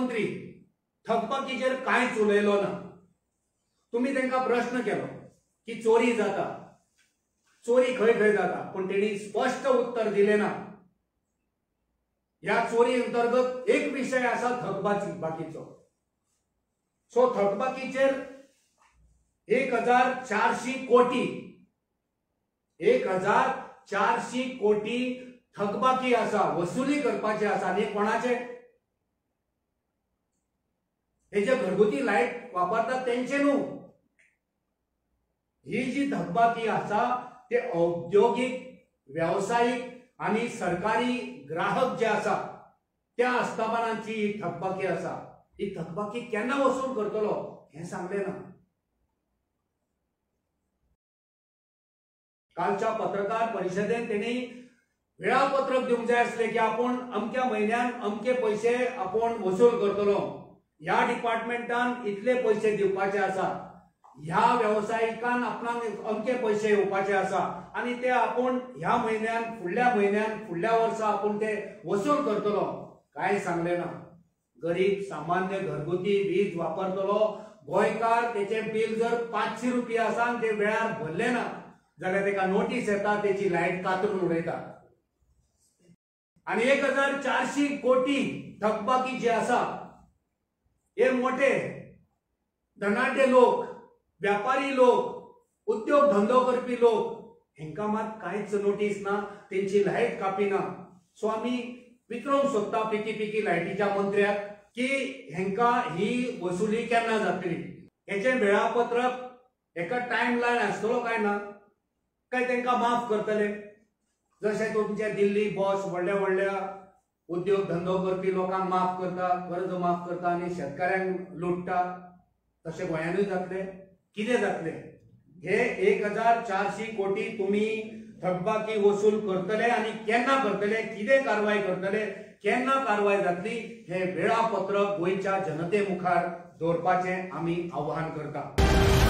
मंत्री थकबाकीचेर कांयच उलयलो ना. तुमी तांकां प्रश्न केलो की चोरी जाता, चोरी खंय खंय जाता, पूण तेणी स्पश्ट उत्तर दिलें ना. ह्या चोरी अंतर्गत एक विशय आसा थकबाकी बाकीचो. सो थकबाकीचेर 1400 कोटी, 1400 कोटी थकबाकी आसा, वसुली करपाची आसा. आनी कोणाचे? हे जे घरगुती लायट वापरतात तेंचे न्हू. ही जी थकबाकी आसा ते औद्योगिक, वेवसायीक आनी सरकारी ग्राहक जे आसा त्या आस्थापनांची ही थकबाकी आसा. ही थकबाकी केन्ना वसूल करतलो हें सांगलें ना. कालच्या पत्रकार परिशदेन तेणी वेळापत्रक दिवंक जाय आसलें की आपूण अमक्या म्हयन्यान अमके पयशे आपूण वसूल करतलो, ह्या डिपार्टमेंटान इतले पयशे दिवपाचे आसा, ह्या वेवसायिकान आपणाक अमके पयशे येवपाचे आसा आनी ते आपूण ह्या म्हयन्यान, फुडल्या म्हयन्यान, फुडल्या वर्सा आपूण ते वसूल करतलो. कांय सांगलें ना. गरीब सामान्य घरगुती वीज वापरतलो गोंयकार तेचें बील जर 500 रुपया आसा आनी ते वेळार भरले ना जाल्यार तेका नोटीस येता, तेची लायट कातरून उडयता. आनी 1400 कोटी थकबाकी जी आसा, हे मोठे धनाढ्य लोक, व्यापारी लोक, उद्योग धंदो करपी लोक, हेंकां मात कांयच नोटीस ना, तेंची लायट कापिना. सो आमी विचारूंक सोदता पिकी पिकी लायटीच्या मंत्र्याक की हेंकां ही वसुली केन्ना जातली, हेचें वेळापत्रक एका टायम लायन आसतलो काय ना, काय तेंकां माफ करतले? जशें तुमचे दिल्ली बॉस व्हडल्या व्हडल्या उद्योग धंदो करपी लोकांक माफ करता, कर्ज माफ करता आनी शेतकाऱ्यांक लुट्टा, तशें गोंयानूय जातलें? कितें जातलें? हे 1400 कोटी तुमी थकबाकी वसूल करतले आनी केन्ना करतले, कितें कारवाय करतले, केन्ना कारवाय जातली, हे वेळापत्रक गोंयच्या जनते मुखार दवरपाचें आमी आव्हान करता.